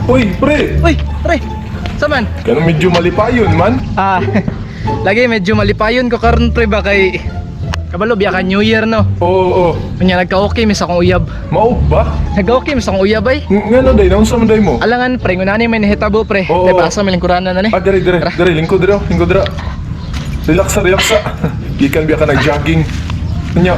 Uy, pre! Uy, pre. Saman? Kano medyo malipayon man. Ah, lagi medyo malipayon ko karon, pre, ba kay kabalo biya ka New Year, no. Oo, oo. Unya nagka-okay mis akong uyab. Mao ba? Nagka-okay mis akong uyab ay. Ngano day, naunsa man day mo? Alangan, pre, ngunani may nahitabo, pre. Oo. Tay paasa may lingkuranan na ni. Ah, dire, dire, Tara. dire, lingkod dire, lingkod dire. Relax sa, relax sa. Gikan biya ka nag-jogging. Nya.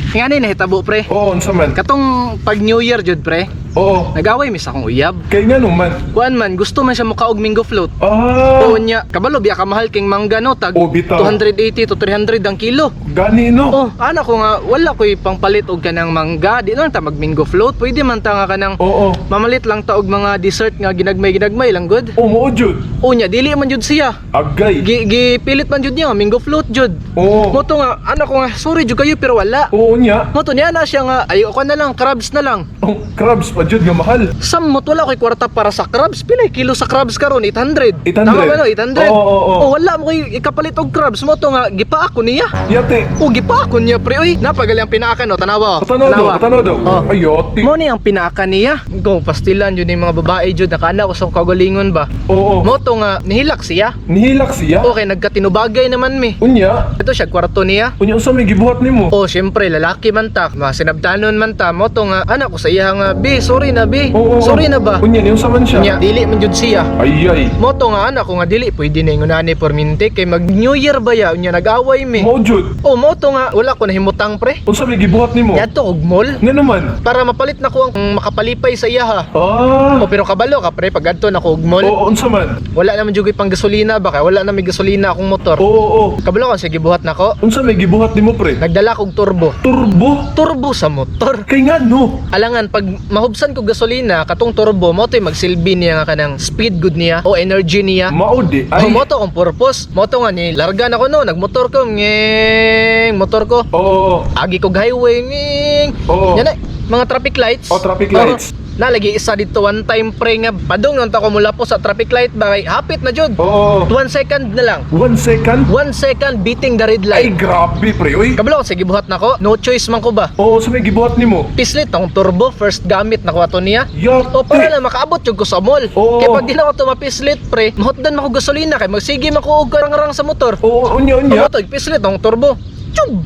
Ngani nahitabo, pre. Oo, unsa man? Katong pag New Year jud, pre. Oo. Nagaway mis akong uyab. Kay ngano man? Kuan man, gusto man siya mukaog mango float. Ah, Oo niya, kabalo biya ka mahal king mangga, no, tag Oh, bitaw. 280 to 300 ang kilo. Gani no. Oh, ana ko nga wala ko'y pangpalit og kanang mangga, di lang ta mag mango float, pwede man ta nga kanang Oo. mamalit lang ta og mga dessert nga ginagmay-ginagmay lang gud. Oh, mao jud. O nya dili man jud siya. Agay. Gi gipilit man jud niya mango float jud. Oo. Mo to nga ana ko nga sorry jud kayo pero wala. Oo niya. Mo to niya na siya nga ayo ko na lang crabs na lang. Oh, crabs pa jud nga mahal. Samot wala ko'y kwarta para sa crabs. Pila kilo sa crabs karon? 800. 800. Tama ba no? 800. Oo. Oh, wala mo ko'y ikapalit og crabs mo to nga gipa ako niya. Yate. O gipa ako niya, pre. Uy, napagali ang pinaaka no, tanawa, oh. Patanaw daw, Tanawa. patanaw daw. Oh. Ay, yate. Mo ni ang pinaka niya. Go pastilan yun yung mga babae jud nakana ko sa kagalingon ba. Oo. Mo to nga nihilak siya. Nihilak siya. Okay, nagkatinubagay naman mi. Unya. Ito siya kwarto niya. Unya unsa may gibuhat nimo? Oh, syempre lalaki man ta, masinabtanon man ta. Mo to nga anak ko sa iya nga, "Bi, sorry na, bi. Oo, oo. Sorry na ba?" Unya ni unsa man siya? Nya, dili man jud siya. Ay ay. Mo to nga anak ko nga dili pwede na ingunani perminte kay mag New Year ba ya, unya nag-away mi. Mao jud. Oh, mo to nga wala ko nahimutang, pre. Unsa may gibuhat nimo? Yadto og mall Ngano man? para mapalit na ko ang makapalipay sa iya ha. Ah. Oh, pero kabalo ka, pre, pag adto na ko og mall, Oo, unsa man? wala naman jud ko'y pang gasolina ba kay wala na may gasolina akong motor. Oo, oo. Kabalo ka sige buhat nako. Unsa may gibuhat nimo, pre? Nagdala kog turbo. Turbo. Turbo sa motor. Kay ngano? Alangan pag mahubsan ko gasolina katong turbo mo to'y magsilbi niya nga kanang speed good niya o energy niya. Mao di Ay. ay. Oh, moto akong purpose. Moto nga ni larga na ko no, nagmotor ko nging motor ko. Oo, oo. Agi kog highway nging. Oo. Yan na, mga traffic lights. Oh, traffic lights. Oo. Nalagi isa dito one time, pre, nga padung nang ta ko mula po sa traffic light ba kay hapit na jud. Oo. 1 second na lang. 1 second? 1 second beating the red Ay light. grabe, pre. Uy. Kabalo ko sige buhat nako. No choice man ko ba. Oo, unsa may gibuhat nimo? Pislit akong turbo, first gamit na ato niya. Yate. O para lang makaabot jud ko sa mall. Oo. Kay pag di na ako tumapislit, pre, mahutdan man ko gasolina kay magsige man ko og karang-rang sa motor. Oo, unya unya. Ano to, pislit akong turbo. Tiyug!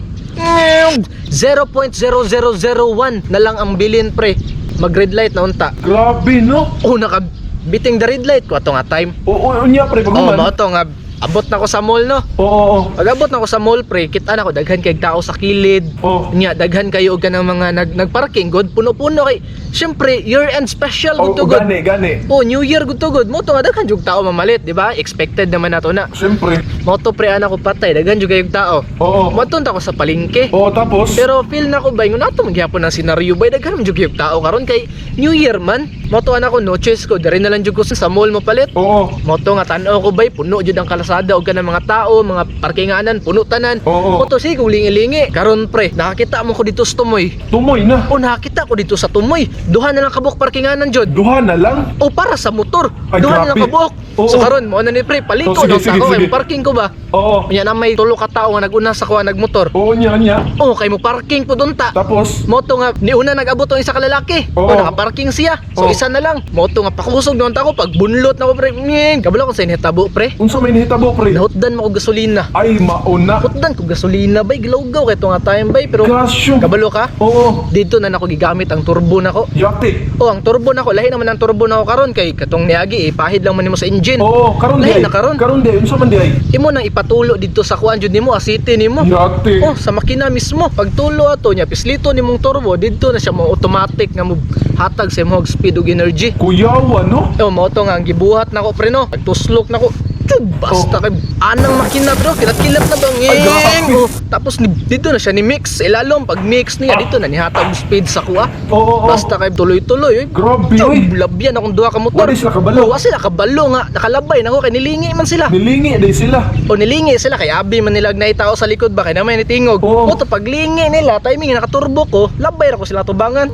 0.0001 na lang ang bilin, pre. Mag red light na unta. Grabe no. Oh, naka beating the red light ko ato nga time. Oo, unya pre pag Oh, human. mao to nga abot na ko sa mall no. Oo, oo. Pag abot na ko sa mall, pre, kita na ko daghan kay tao sa kilid. Oo. Nya daghan kayo og kanang mga nagparking god puno-puno kay syempre year end special Oo, gud to gud. gani, gani. Oh, New Year gud to gud. Mo to nga daghan jug tao mamalit, di ba? Expected naman nato na. Siyempre. Mo to, pre, ana ko patay, daghan jug kayong tao. Oo. Mo to ko sa palengke. Oo, tapos? Pero feel na ko ba, ingon ato magyapon ang senaryo ba, daghan man jug kayong tao karon kay New Year man. Mo to ana ko no choice ko, diri na lang jug ko sa mall mo palit. Oo. Mo to nga tan-aw ko bay, puno jud ang kalsada og kanang mga tao, mga parkinganan, puno tanan. Oo. Mo to sige kung lingi-lingi. Karon, pre, nakakita mo ko dito sa Tumoy. Tumoy na. O nakakita ko dito sa Tumoy. Duha na lang kabuk parkinganan jud. Duha na lang. O para sa motor. Ay, Duha na lang grabe. kabuok. Oo. So karon mo na ni pre, paliko Oh, sige, na sige, ako kay sige. parking ko ba. Oo. Unya na may tulo ka tawo nga naguna sa kuha nagmotor. Oo, nya, nya. Oh, kay mo parking po doon ta. Tapos? Moto nga niuna nag-abot ang isa ka lalaki. Oo. Oh, nakaparking siya. So Oo. isa na lang. Moto nga pakusog doon ta ako pag bunlot na ko, pre. Nging. Kabalo ko sa inhitabo, pre. Unsa may nahitabo, pre? Nahutdan mo ko gasolina. Ay, mauna. Hutdan ko gasolina bay, gilawgaw kay nga time bay pero Grasyo. kabalo ka. Oo. Dito na nako gigamit ang turbo nako. Yate. Oh, ang turbo nako, lahi naman ang turbo nako karon kay katong niagi ipahid lang man nimo sa engine. Oo, karon di Lahi ay. na karon. Karon di ay. Unsa man di ay? Imo nang ipatulo dito sa kuan jud nimo, asite nimo. Yate. Oh, sa makina mismo. Pagtulo ato niya, pislito nimong turbo didto na siya mo automatic nga mo hatag sa imong speed ug energy. Kuyawa, no? Oh, mo to nga ang gibuhat nako, pre, no. Pagtuslok nako, tiyug, basta kay anang makina bro, kilat-kilat na bang. Ay, grabe. Oh, tapos ni, dito na siya ni mix ilalom pag mix niya dito na nihatag og speed sa kuha. Oo, oo. Basta kay tuloy-tuloy oy. Grabe, Tiyug, oy. labyan akong duha ka motor. Wala sila kabalo. Oh, wa sila kabalo nga nakalabay nako kay nilingi man sila. Nilingi day sila. O nilingi sila kay abi man nila naay tao sa likod ba kay naman nitingog. Oo. O to paglingi nila timing nakaturbo ko, labay ra ko sila tubangan.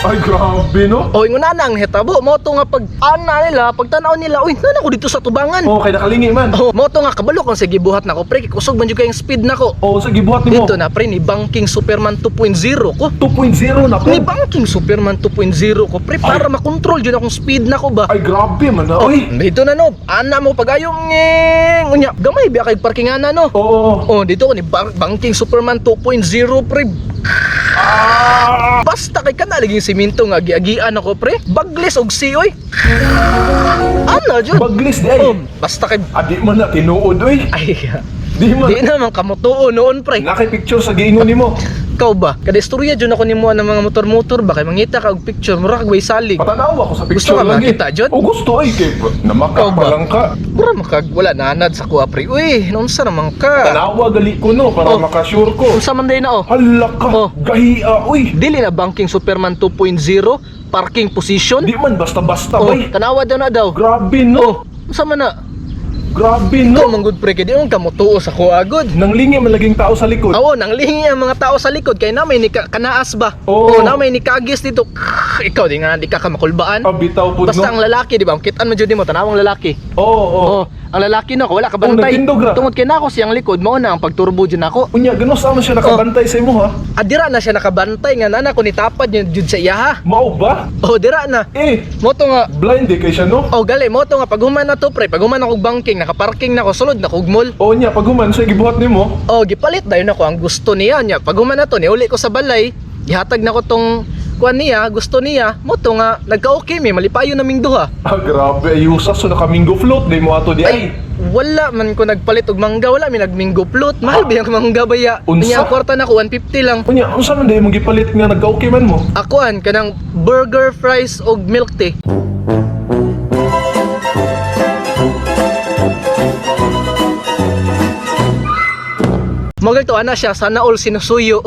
Ay, grabe, no? O ingon na ang hitabo mo to nga pag ana nila, pagtan-aw nila, uy, nana ko dito sa tubangan. Oo, kay nakalingi Nanglingi man. Oh, mao to nga kabalo kung sige buhat nako, pre, kay kusog man jud kayong speed nako. Oo, sa gibuhat nimo. Dito na, pre, ni Banking Superman 2.0 ko. 2.0 na po. Ni Banking Superman 2.0 ko, pre, para makontrol jud akong speed nako ba. Ay, grabe man na. Oh, Oy. dito na, no. Ana mo pagayo ngeng. Unya, gamay biya kay parkingana, no. Oo. Oh, dito ko ni Banking Superman 2.0, pre. Ah! Basta kay kana laging simento nga giagian ako, pre. Bagles og si, oy. Ana jud. Baglis di ay. Oh, basta kay Ah, di man na tinuod oy. ay Di man. di naman kamutuo noon, pre. Nakay picture sa giingon nimo. Ikaw ba? Kada istorya jud ako nimo ng mga motor-motor ba kay mangita ka og picture mura kag way salig. Patanaw ako sa Gusto picture ka lagi. makita, Jod? Oh, gusto ay kay namaka Ikaw ba? pa lang ka. Mura makag wala nanad sa kuha, pre. Uy, naunsa naman ka? Tanawa gali ko no para Oh. makasure ko. Unsa man day na, oh? Hala ka. Oh. Gahia oy. Dili na Banking Superman 2.0 parking position. Di man basta-basta Oh, bay. tanawa daw na daw. Grabe no. Oh, unsa man na? Grabe Ikaw no. man gud, pre, kay di man ka motuo sa kuha gud. Nanglingi man laging tao sa likod. Oo, nanglingi ang mga tao sa likod kay na may ni kanaas ba? Oo. Oh, na may ni kagis dito. Ikaw di nga di ka makulbaan. Ah, bitaw pud Basta no. ang lalaki, di ba? Ang kitaan mo jud nimo tanawang lalaki. Oo, oo. Oh, ang lalaki no, wala ka Oh, bantay. nagtindog ra. Tungod kay nako siyang likod, mao na ang pagturbo jud nako. Unya, ganos sama siya nakabantay sa imo ha? Adira na siya nakabantay nga nana ko nitapad niya jud sa iya ha. Mao ba? Oh, dira na. Eh, Mo to nga. blind eh kay siya no? Oh, gali mo to nga pag human na to, pre, pag human ako og banking, nakaparking na ako, sulod na ko og mall. Oo niya, pag human siya gibuhat nimo. Oh, gipalit dayon ako ang gusto niya niya. Pag human na to, niuli ko sa balay, gihatag na ko tong kuan niya, gusto niya. Mo to nga nagka-okay mi, malipayo naming duha. Ah, grabe ayusa so nakaminggo float di mo ato di ay. Ay, wala man ko nagpalit og mangga, wala mi nagminggo float. Mahal ba yung mangga baya? Unsa? Unya ang kwarta na ko 150 lang. Unya, unsa man di mo gipalit nga nagka-okay man mo? Akuan kanang burger, fries og milk tea. Magal to ana siya, sana all sinusuyo.